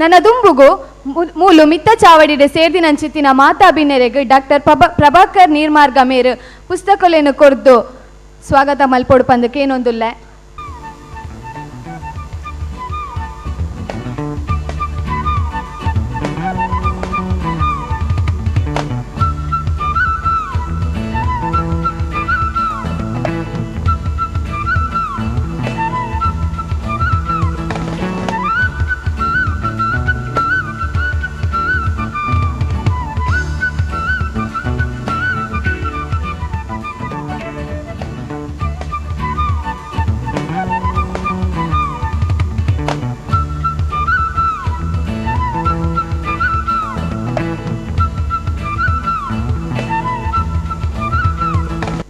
ನನ್ನ ದುಂಬುಗು ಮೂಲು ಮಿತ್ತ ಚಾವಡಿಡೆ ಸೇರ್ದಿನಂಚಿತ್ತಿನ ಮಾತಾ ಬಿನ್ನೆರೆಗ್ ಡಾಕ್ಟರ್ ಪ್ರಭಾಕರ್ ನೀರ್ಮಾರ್ಗ ಮೇರು ಪುಸ್ತಕಲೇನು ಕೊರ್ದು ಸ್ವಾಗತ ಮಲ್ಪೊಡು ಪಂದಕ್ಕೆ ಏನೊಂದುಲ್ಲೆ.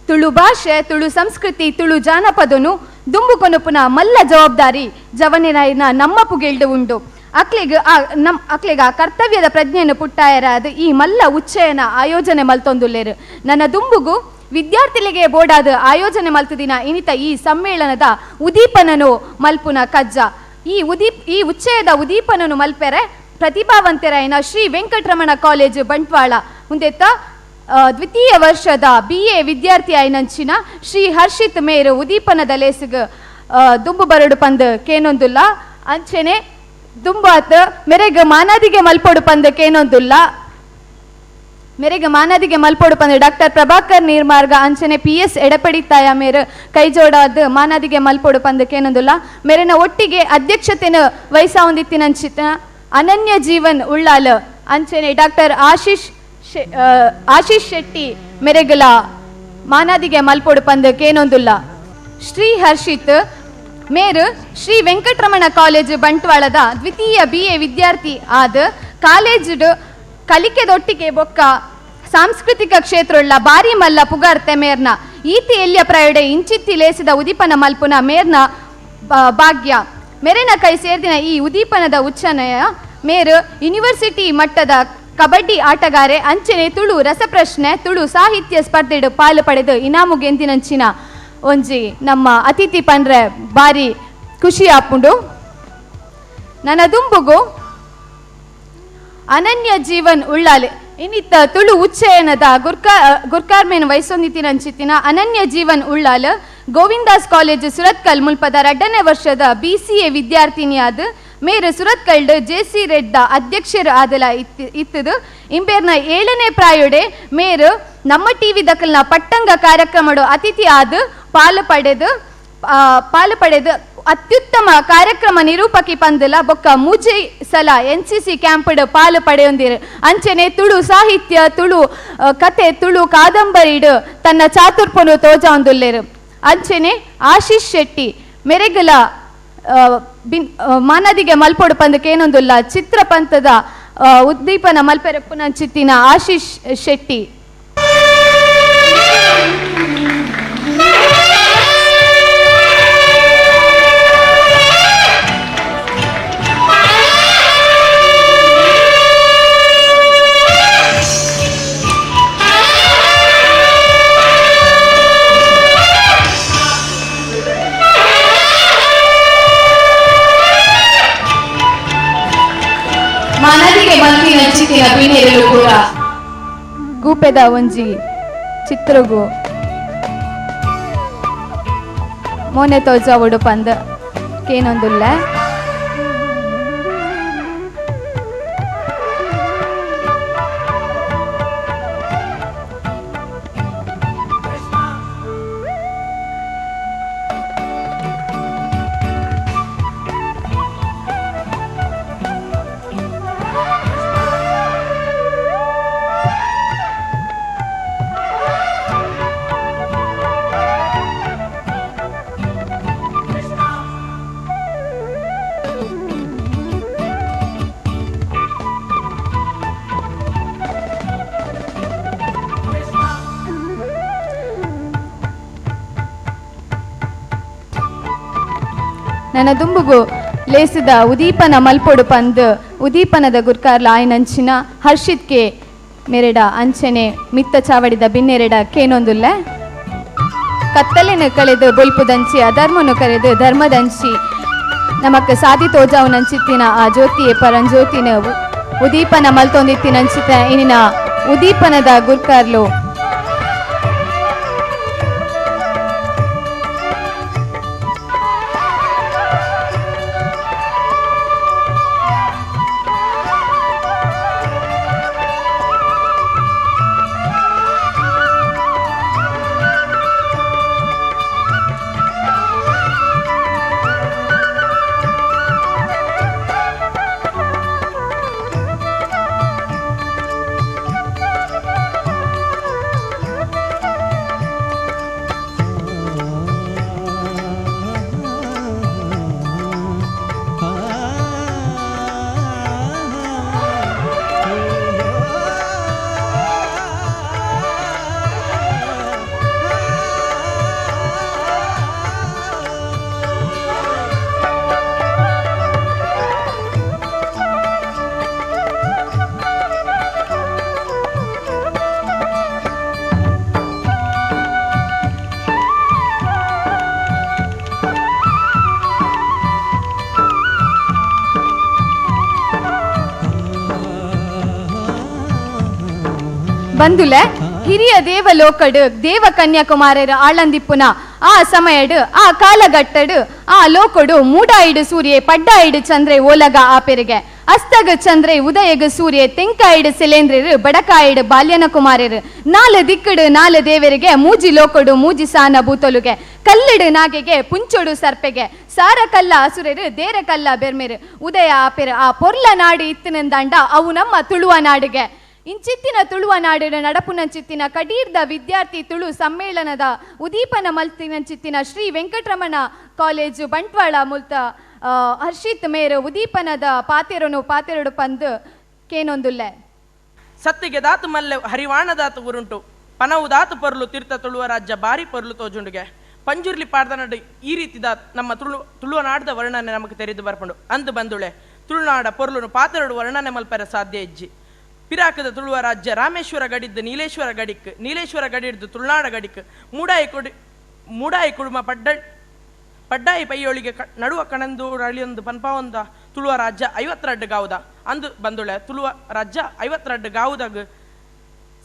ತುಳು ಭಾಷೆ, ತುಳು ಸಂಸ್ಕೃತಿ, ತುಳು ಜಾನಪದನು ದುಂಬು ಕೊನಪುನ ಮಲ್ಲ ಜವಾಬ್ದಾರಿ ಜವನಿನ ನಮ್ಮ ಪುಗೆಲ್ಡು ಉಂಡು. ಅಕ್ಲೆಗ್ ಆ ನಮ್ ಅಕ್ಲೆಗ್ ಆ ಕರ್ತವ್ಯದ ಪ್ರಜ್ಞೆಯನ್ನು ಪುಟ್ಟಾಯರಾದ ಈ ಮಲ್ಲ ಉಚ್ಚಯನ ಆಯೋಜನೆ ಮಲ್ತೊಂದುಲ್ಲೇರು. ನನ್ನ ದುಂಬುಗು ವಿದ್ಯಾರ್ಥಿಗಳಿಗೆ ಬೋಡಾದ ಆಯೋಜನೆ ಮಲ್ತದಿನ ಇನಿತ ಈ ಸಮ್ಮೇಳನದ ಉದೀಪನನು ಮಲ್ಪುನ ಕಜ್ಜ. ಈ ಉಚ್ಚಯದ ಉದೀಪನನು ಮಲ್ಪೆರೆ ಪ್ರತಿಭಾವಂತರಾಯನ ಶ್ರೀ ವೆಂಕಟರಮಣ ಕಾಲೇಜು ಬಂಟ್ವಾಳ ಮುಂದೆತ್ತ ದ್ವಿತೀಯ ವರ್ಷದ BA ವಿದ್ಯಾರ್ಥಿ ಆಯ್ನಂಚಿನ ಶ್ರೀ ಹರ್ಷಿತ್ ಮೇರು ಉದೀಪನದ ಲೇಸುಗ್ ದುಂಬು ಬರಡು ಪಂದ್ ಕೇನೊಂದುಲ್ಲ. ಅಂಚೆನೆ ದುಂಬಾತ್ ಮೆರೆಗ್ ಮಾನಾದಿಗೆ ಮಲ್ಪೊಡು ಪಂದ್ ಕೇನೊಂದುಲ್ಲ. ಮೆರೆಗ್ ಮಾನಾದಿಗೆ ಮಲ್ಪೊಡು ಪಂದ್ ಡಾಕ್ಟರ್ ಪ್ರಭಾಕರ್ ನೀರ್ಮಾರ್ಗ ಅಂಚೆನೆ PS ಎಡಪಡಿತಾಯ ಮೇರು ಕೈಜೋಡಾದ್ ಮಾನಾದಿಗೆ ಮಲ್ಪೊಡು ಪಂದ್ ಕೇನೊಂದುಲ್ಲ. ಮೇರೆನ ಒಟ್ಟಿಗೆ ಅಧ್ಯಕ್ಷತೆನ ವಹಿಸಾವೊಂದಿತ್ತಿನಂಚಿನ ಅನನ್ಯ ಜೀವನ್ ಉಳ್ಳಾಲ್ ಅಂಚೆನೆ ಡಾಕ್ಟರ್ ಆಶೀಶ್ ಶೆಟ್ಟಿ ಮೆರೆಗಲ ಮಾನಾದಿಗೆ ಮಲ್ಪೊಡು ಪಂದ್ ಕೇನೊಂದುಲ್ಲ. ಶ್ರೀ ಹರ್ಷಿತ್ ಮೇರು ಶ್ರೀ ವೆಂಕಟರಮಣ ಕಾಲೇಜು ಬಂಟ್ವಾಳದ ದ್ವಿತೀಯ BA ವಿದ್ಯಾರ್ಥಿ ಆದ ಕಾಲೇಜು ಕಲಿಕೆದೊಟ್ಟಿಗೆ ಬೊಕ್ಕ ಸಾಂಸ್ಕೃತಿಕ ಕ್ಷೇತ್ರೊಳ್ಳ ಬಾರಿ ಮಲ್ಲ ಪುಗಾರ್ತೆ ಮೇರ್ನ ಈತಿ ಎಲ್ಲಿಯ ಪ್ರಾಯಡೆ ಇಂಚಿತ್ತಿ ಲೇಸಿದ ಉದೀಪನ ಮಲ್ಪುನ ಮೇರ್ನ ಭಾಗ್ಯ. ಮೆರೆನ ಕೈ ಸೇರ್ದಿನ ಈ ಉದೀಪನದ ಉಚ್ಚನಯ ಮೇರು ಯೂನಿವರ್ಸಿಟಿ ಮಟ್ಟದ ಕಬಡ್ಡಿ ಆಟಗಾರೆ ಅಂಚನೆ ತುಳು ರಸಪ್ರಶ್ನೆ ತುಳು ಸಾಹಿತ್ಯ ಸ್ಪರ್ಧೆಡು ಪಾಲು ಪಡೆದು ಇನಾಮು ಗೆಂದಿನಂಚಿನ ಒಂಜಿ ನಮ್ಮ ಅತಿಥಿ ಪಂಡ್ರೆ ಬಾರಿ ಖುಷಿ ಆಪುಂಡು. ನನ್ನ ದುಂಬುಗು ಅನನ್ಯ ಜೀವನ್ ಉಳ್ಳಾಲೆ ಇನ್ನಿತ್ತ ತುಳು ಉಚ್ಚಯನದ ಗುರ್ಕಾರ್ಮೇನ್ ವಯಸ್ಸೊಂದಿತ್ತಿನಂಚಿತ್ತಿನ ಅನನ್ಯ ಜೀವನ್ ಉಳ್ಳಾಲ್ ಗೋವಿಂದಾಸ್ ಕಾಲೇಜು ಸುರತ್ಕಲ್ ಮುಲ್ಪದ 2ನೇ ವರ್ಷದ BCA ವಿದ್ಯಾರ್ಥಿನಿಯಾದ ಮೇರು ಸುರತ್ಕಲ್ಡ್ JC ರೆಡ್ದ ಅಧ್ಯಕ್ಷರು ಆದಲ ಇತ್ತದು. ಇಂಬೇರ್ನ 7ನೇ ಪ್ರಾಯೋಡೆ ಮೇರು ನಮ್ಮ ಟಿವಿ ದಕಲ್ನ ಪಟ್ಟಂಗ ಕಾರ್ಯಕ್ರಮಡು ಅತಿಥಿ ಆದ ಪಾಲು ಪಡೆದು ಅತ್ಯುತ್ತಮ ಕಾರ್ಯಕ್ರಮ ನಿರೂಪಕಿ ಪಂದಲ ಬೊಕ್ಕ ಮೂಜೆ ಸಲ NCC ಕ್ಯಾಂಪ್ಡ್ ಪಾಲು ಪಡೆಯೊಂದಿರು. ಅಂಚನೆ ತುಳು ಸಾಹಿತ್ಯ, ತುಳು ಕತೆ, ತುಳು ಕಾದಂಬರಿಡು ತನ್ನ ಚಾತುರ್ಪನು ತೋಜಾಂದುಲ್ಲೇರು. ಅಂಚನೆ ಆಶೀಶ್ ಶೆಟ್ಟಿ ಮೆರೆಗಲ ಮಾನದಿಗೆ ಮಲ್ಪೊಡು ಪಂದಕ್ಕೆ ಏನೊಂದುಲ್ಲ ಚಿತ್ರಪಂಥದ ಉದ್ದೀಪನ ಮಲ್ಪೆರಪ್ಪುನಂಚಿತ್ತಿನ ಆಶೀಶ್ ಶೆಟ್ಟಿ. ಮಾನದಿಗೆ ಮಲ್ಪಿನ ಚಿತ್ತಿನ ಬಿನ್ನೆರಲು ಕೂಡ ಗೂಪೆದ ಒಂಜಿ ಚಿತ್ರಗು ಮೋನೆ ತೋಜಾವುಡು ಪಂದ್ ಕೇನೊಂದುಲ್ಲ. ನನ್ನ ದುಂಬುಗು ಲೇಸಿದ ಉದೀಪನ ಮಲ್ಪೊಡು ಪಂದ್ ಉದೀಪನದ ಗುರ್ಕಾರ್ಲ ಆಯ್ನಂಚಿನ ಹರ್ಷಿತ್ ಕೆ ಮೆರೆಡ ಅಂಚನೆ ಮಿತ್ತ ಚಾವಡಿದ ಬಿನ್ನೆರೆಡ ಕೇನೊಂದುಲ್ಲ. ಕತ್ತಲೆನ ಕಳೆದು ಬೊಲ್ಪುದಂಚಿ ಅಧರ್ಮನು ಕರೆದು ಧರ್ಮದಂಚಿ ನಮಕ್ ಸಾದಿ ತೋಜಾವು ನಂಚಿತ್ತಿನ ಆ ಜ್ಯೋತಿಯೇ ಪರಂಜ್ಯೋತಿನ ಉದೀಪನ ಮಲ್ತೊಂದಿತ್ತಿನಂಚಿತ ಇನಿನ ಉದೀಪನದ ಗುರ್ಕಾರ್ಲು ಬಂದುಲೆ ಹಿರಿಯ ದೇವಲೋಕಡು ದೇವ ಕನ್ಯಾಕುಮಾರರ ಆಳಂದಿಪ್ಪುನ ಆ ಸಮಯಡು ಆ ಕಾಲಘಟ್ಟಡು ಆ ಲೋಕಡು ಮೂಡಾಯಿಡು ಸೂರ್ಯೆ ಪಡ್ಡಾಯಿಡು ಚಂದ್ರೆ ಓಲಗ ಆ ಪೆರಿಗೆ ಅಸ್ತಗ ಚಂದ್ರೆ ಉದಯಗ ಸೂರ್ಯೆ ತೆಂಕಾಯಿಡು ಸಿಲೇಂದ್ರರು ಬಡಕಾಯಿಡು ಬಾಲ್ಯನ ಕುಮಾರರು ನಾಲು ದಿಕ್ಕಡು ನಾಲು ದೇವರಿಗೆ ಮೂಜಿ ಲೋಕಡು ಮೂಜಿ ಸಾನ ಬೂತೊಲುಗೆ ಕಲ್ಲಿಡು ನಾಗೆಗೆ ಪುಂಚೊಡು ಸರ್ಪೆಗೆ ಸಾರ ಕಲ್ಲ ಅಸುರರು ದೇರ ಕಲ್ಲ ಬೆರ್ಮೆರು ಉದಯ ಆಪೆರು ಆ ಪೊರ್ಲ ನಾಡು ಇತ್ತಿನಂದಾಂಡ ಅವು ನಮ್ಮ ತುಳುವ ನಾಡಿಗೆ. ಇಂಚಿತ್ತಿನ ತುಳುವ ನಾಡಿನ ನಡಪುನಂಚಿತ್ತಿನ ಕಡೀರ್ದ ವಿದ್ಯಾರ್ಥಿ ತುಳು ಸಮ್ಮೇಳನದ ಉದೀಪನ ಮಲ್ತಿನಂಚಿತ್ತಿನ ಶ್ರೀ ವೆಂಕಟರಮಣ ಕಾಲೇಜು ಬಂಟ್ವಾಳ ಮುಲ್ತ ಹರ್ಷಿತ್ ಮೇರು ಉದೀಪನದ ಪಾತೆರನು ಪಾತೆರಡು ಪಂದು ಕೇನೊಂದುಲ್ಲೆ. ಸತ್ತಿಗೆ ದಾತು ಮಲ್ಲೆ ಹರಿವಾಣದಾತು ಉರುಂಟು ಪನವು ದಾತು ಪೊರ್ಲು ತೀರ್ಥ ತುಳುವ ರಾಜ್ಯ ಬಾರಿ ಪೊರ್ಲು ತೋಜುಂಡುಗೆ ಪಂಜುರ್ಲಿ ಪಾಡ್ದನಡು ಈ ರೀತಿದ ನಮ್ಮ ತುಳುವ ನಾಡದ ವರ್ಣನೆ ನಮಗೆ ತೆರೆದು ಬರ್ಪಂಡು ಅಂದು ಬಂದುಳೆ ತುಳುನಾಡ ಪೊರ್ಲುನು ಪಾತೆರಡು ವರ್ಣನೆ ಮಲ್ಪೆರ ಸಾಧ್ಯ ಇಜ್ಜಿ. ಪಿರಾಕದ ತುಳುವ ರಾಜ್ಯ ರಾಮೇಶ್ವರ ಗಡಿದ್ದು ನೀಲೇಶ್ವರ ಗಡಿಕ್, ನೀಲೇಶ್ವರ ಗಡಿಡ್ದು ತುಳುನಾಡ ಗಡಿಕ್, ಮೂಡಾಯಿ ಕುಡುಮ ಪಡ್ಡಾಯಿ ಪೈಯೊಳಿಗೆ ನಡುವ ಕಣಂದೂರು ಅಳಿಯೊಂದು ಪನ್ಪಾವೊಂದ ತುಳುವ ರಾಜ್ಯ 52 ಗಾವುದ ಅಂದು ಬಂದುಳೆ ತುಳುವ ರಾಜ್ಯ 52 ಗಾವುದಾಗ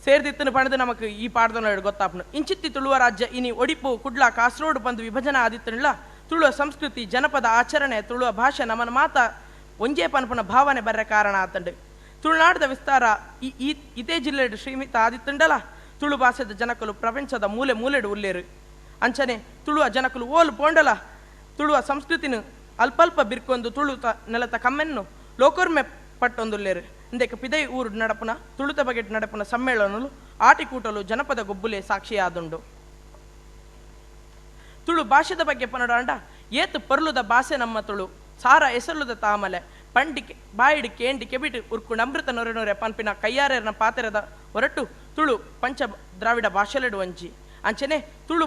ಸೇರ್ದಿತ್ತನು ಪಣದು ನಮಕ್ ಈ ಪಾಡ್ದನ ಗೊತ್ತಾಪನು. ಇಂಚಿತ್ತಿ ತುಳುವ ರಾಜ್ಯ ಇನಿ ಒಡಿಪು ಕುಡ್ಲ ಕಾಸರೋಡು ಬಂದು ವಿಭಜನೆ ಆದಿತ್ತನುಳ್ಳ ತುಳುವ ಸಂಸ್ಕೃತಿ ಜನಪದ ಆಚರಣೆ ತುಳುವ ಭಾಷೆ ನಮನ ಮಾತ ಒಂಜೇ ಪನ್ಪುನ ಭಾವನೆ ಬರ್ರೆ ಕಾರಣ ಆತಂಡು. ತುಳುನಾಡದ ವಿಸ್ತಾರ ಈ ಇದೇ ಜಿಲ್ಲೆ ಶ್ರೀಮಿತ ಆದಿತ್ತುಂಡಲ ತುಳು ಭಾಷೆದ ಜನಕಲು ಪ್ರಪಂಚದ ಮೂಲೆ ಮೂಲೆಡು ಉಲ್ಲೇರು. ಅಂಚನೆ ತುಳುವ ಜನಕಲು ಓಲು ಪೋಂಡಲ ತುಳುವ ಸಂಸ್ಕೃತಿನ ಅಲ್ಪಲ್ಪ ಬಿರ್ಕೊಂದು ತುಳುತ ನೆಲತ ಕಮ್ಮೆನ್ನು ಲೋಕೊರ್ಮೆ ಪಟ್ಟೊಂದುಲ್ಲೇರು. ಇಂದಕ್ಕೆ ಪಿದೈ ಊರು ನಡಪುನ ತುಳುತ ಬಗೆಟ್ ನಡಪುನ ಸಮ್ಮೇಳನಲು ಆಟಿಕೂಟಲು ಜನಪದ ಗೊಬ್ಬುಲೆ ಸಾಕ್ಷಿಯಾದುಂಡು. ತುಳು ಭಾಷೆದ ಬಗ್ಗೆ ಪನಡಾಂಡ ಏತು ಪೊರ್ಲುದ ಭಾಷೆ ನಮ್ಮ ತುಳು ಸಾರ ಎಸಲುದ ತಾಮಲೆ ಪಂಡಿಕೆ ಬಾಯಿಡು ಕೇಂಡಿ ಕೆಬಿಟು ಉರ್ಕು ಅಮೃತ ನೊರೆ ನೊರೆ ಪನ್ಪಿನ ಕೈಯಾರೆರ್ನ ಪಾತೆರದ ಹೊರಟು ತುಳು ಪಂಚ ದ್ರಾವಿಡ ಭಾಷೆಲೆಡು ಒಂಜಿ. ಅಂಚನೆ ತುಳು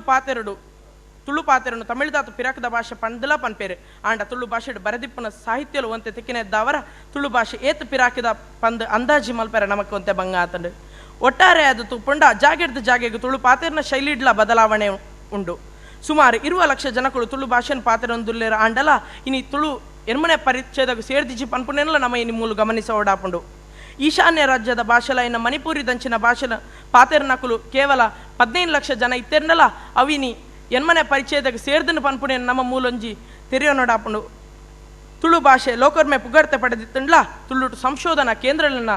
ಪಾತೆರನು ತಮಿಳುದಾತು ಪಿರಕದ ಭಾಷೆ ಪಂದಲ ಪನ್ಪೇರು. ಆಂಡ ತುಳು ಭಾಷೆಡು ಬರದಿಪ್ಪನ ಸಾಹಿತ್ಯಲು ಒಂತೆ ತೆಕ್ಕಿನೆದ್ದಾವರ ತುಳು ಭಾಷೆ ಏತು ಪಿರಾಕಿದ ಪಂದ್ ಅಂದಾಜಿ ಮಲ್ಪೆರ ನಮಕ್ ಒಂತೆ ಬಂಗ ಆತಂಡು. ಒಟ್ಟಾರೆ ಅದು ತುಪ್ಪುಂಡ ಜಾಗೆಡ್ದು ಜಾಗೆಗೆ ತುಳು ಪಾತೆರ್ನ ಶೈಲಿಡ್ಲ ಬದಲಾವಣೆ ಉಂಡು. ಸುಮಾರು 20 ಲಕ್ಷ ಜನಗಳು ತುಳು ಭಾಷೆನ ಪಾತೆರೊಂದುಲ್ಲೇರ ಆಂಡಲ ಇನಿ ತುಳು ಎನ್ಮನೆ ಪರಿಚ್ಛೇದಾಗ ಸೇರ್ದಿಜಿ ಪನ್ಪುನೆಲ್ಲ ನಮ್ಮ ಇನಿ ಮೂಲು ಗಮನಿಸೋಡಾಪುಂಡು. ಈಶಾನ್ಯ ರಾಜ್ಯದ ಭಾಷೆಲ ಇನ್ನು ಮಣಿಪುರಿ ದಂಚಿನ ಭಾಷೆಲ ಪಾತೆರ್ನಕುಲು ಕೇವಲ 15 ಲಕ್ಷ ಜನ ಇತ್ತೆರ್ನಲ ಅವಿನಿ ಎನ್ಮನೆ ಪರಿಚಯದಾಗ ಸೇರ್ದನು ಪನ್ಪುನೆ ನಮ್ಮ ಮೂಲೊಂಜಿ ತೆರೆಯೋನೋಡಾಪುಂಡು. ತುಳು ಭಾಷೆ ಲೋಕರ್ಮೆ ಪುಗರ್ತೆ ಪಡೆದಿತ್ತಂಡ್ಲ ತುಳು ಸಂಶೋಧನಾ ಕೇಂದ್ರಗಳನ್ನ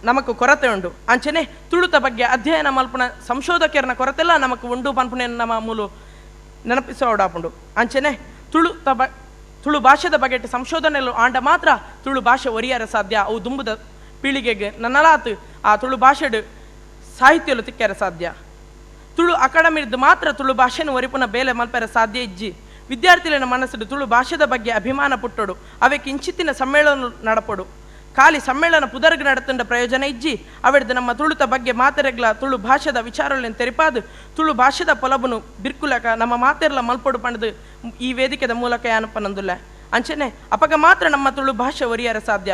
ನಮಕ್ ಕೊರತೆ ಉಂಡು. ಅಂಚನೆ ತುಳುತ ಬಗ್ಗೆ ಅಧ್ಯಯನ ಮಲ್ಪುನ ಸಂಶೋಧಕರನ ಕೊರತೆಲ್ಲ ನಮಕ್ ಉಂಡು ಪನ್ಪುನೆ ನಮ್ಮ ಮೂಲು ನೆನಪಿಸೋಡಾಪುಂಡು. ಅಂಚನೆ ತುಳು ಭಾಷೆದ ಬಗೆಟ್ ಸಂಶೋಧನೆಲು ಆಂಡ ಮಾತ್ರ ತುಳು ಭಾಷೆ ಒರಿಯರ ಸಾಧ್ಯ. ಅವು ದುಂಬುದ ಪೀಳಿಗೆಗೆ ನನ್ನಲಾತು ಆ ತುಳು ಭಾಷೆಡು ಸಾಹಿತ್ಯಲು ತಿಕ್ಕರ ಸಾಧ್ಯ. ತುಳು ಅಕಾಡೆಮಿದ್ದು ಮಾತ್ರ ತುಳು ಭಾಷೆನು ಒರಿಪುನ ಬೇಲೆ ಮಲ್ಪೆರ ಸಾಧ್ಯ ಇಜ್ಜಿ. ವಿದ್ಯಾರ್ಥಿಗಳ ಮನಸ್ಸು ತುಳು ಭಾಷೆದ ಬಗ್ಗೆ ಅಭಿಮಾನ ಪುಟ್ಟೋಡು, ಅವೆ ಕಿಂಚಿತ್ತಿನ ಸಮ್ಮೇಳನ ನಡಪೊಡು. ಖಾಲಿ ಸಮ್ಮೇಳನ ಪುದರ್ಗ್ ನಡತಂಡ ಪ್ರಯೋಜನ ಇಜ್ಜಿ. ಅವೆಡ್ದು ನಮ್ಮ ತುಳುತ ಬಗ್ಗೆ ಮಾತೆರೆಗ್ಲ ತುಳು ಭಾಷೆದ ವಿಚಾರಗಳನ್ನು ತೆರಿಪಾದು ತುಳು ಭಾಷೆದ ಪೊಲಬುನು ಬಿರ್ಕುಲಕ ನಮ್ಮ ಮಾತೆರ್ಲ ಮಲ್ಪೊಡು ಪಂಡದು ಈ ವೇದಿಕೆದ ಮೂಲಕ ಯಾನಪ್ಪನಂದುಲ್ಲ. ಅಂಚನೆ ಅಪಗ ಮಾತ್ರ ನಮ್ಮ ತುಳು ಭಾಷೆ ಒರಿಯರ ಸಾಧ್ಯ.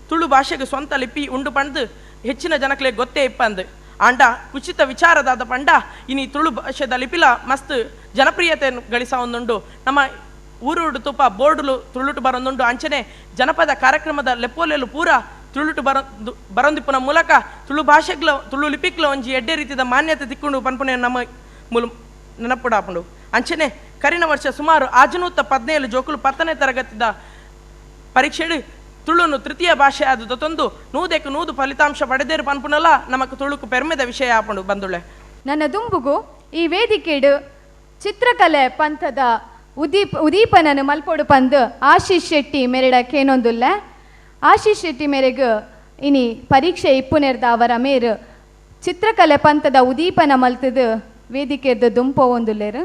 ತುಳು ಭಾಷೆಗೆ ಸ್ವಂತ ಲಿಪಿ ಉಂಡು ಪಂಡ್ದು ಹೆಚ್ಚಿನ ಜನಕ್ಲೆ ಗೊತ್ತೇ ಇಪ್ಪಂದು. ಆಂಡ ಉಚಿತ ವಿಚಾರದಾದ ಪಂಡ ಇನಿ ತುಳು ಭಾಷೆದ ಲಿಪಿಲ ಮಸ್ತ್ ಜನಪ್ರಿಯತೆಯನ್ನು ಗಳಿಸ ಒಂದುಂಡು. ನಮ್ಮ ಊರುಡು ತುಪ ಬೋರ್ಡುಲು ತುಳುಟು ಬರೊಂದುಂಡು. ಅಂಚನೆ ಜನಪದ ಕಾರ್ಯಕ್ರಮದ ಲೆಪ್ಪೋಲೆಲು ಪೂರ ತುಳುಟು ಬರೊಂದಿಪ್ಪುನ ಮೂಲಕ ತುಳು ಭಾಷೆಗ್ಲ ತುಳು ಲಿಪಿಕ್ಲ ಒಂಜಿ ಎಡ್ಡೆ ರೀತಿದ ಮಾನ್ಯತೆ ತಿಕ್ಕುಂಡು ಪನ್ಪುನೆ ನಮ್ಮ ಮೂಲ ನೆನಪುಡಾಪುಂಡು. ಅಂಚನೆ ಕರಿನ ವರ್ಷ ಸುಮಾರು 617 ಜೋಕುಲು 10ನೇ ತರಗತಿದ ಪರೀಕ್ಷೆಡು ತುಳುನು ತೃತೀಯ ಭಾಷೆ ಆದ ತೊಂದು 100ಕ್ಕೆ 100 ಫಲಿತಾಂಶ ಪಡೆದೇರು ಪನ್ಪುನಲ ನಮಕ್ ತುಳುಕು ಪೆರ್ಮೆದ ವಿಷಯ ಆಪುಂಡು ಬಂದುಳೆ. ನನ್ನ ದುಂಬುಗು ಈ ವೇದಿಕೆಡು ಚಿತ್ರಕಲೆ ಪಂಥದ ಉದೀಪನನು ಮಲ್ಪೊಡು ಪಂದ್ ಆಶೀಶ್ ಶೆಟ್ಟಿ ಮೇರೆಡ ಕೇನೊಂದುಲ್ಲೆ. ಆಶೀಶ್ ಶೆಟ್ಟಿ ಮೇರೆಗ್ ಇನಿ ಪರೀಕ್ಷೆ ಇಪ್ಪುನೆರ್ದ ಅವರ ಮೇರು ಚಿತ್ರಕಲೆ ಪಂಥದ ಉದೀಪನ ಮಲ್ತದು ವೇದಿಕೆರ್ದು ದುಂಪೋವೊಂದುಲ್ಲೆರು.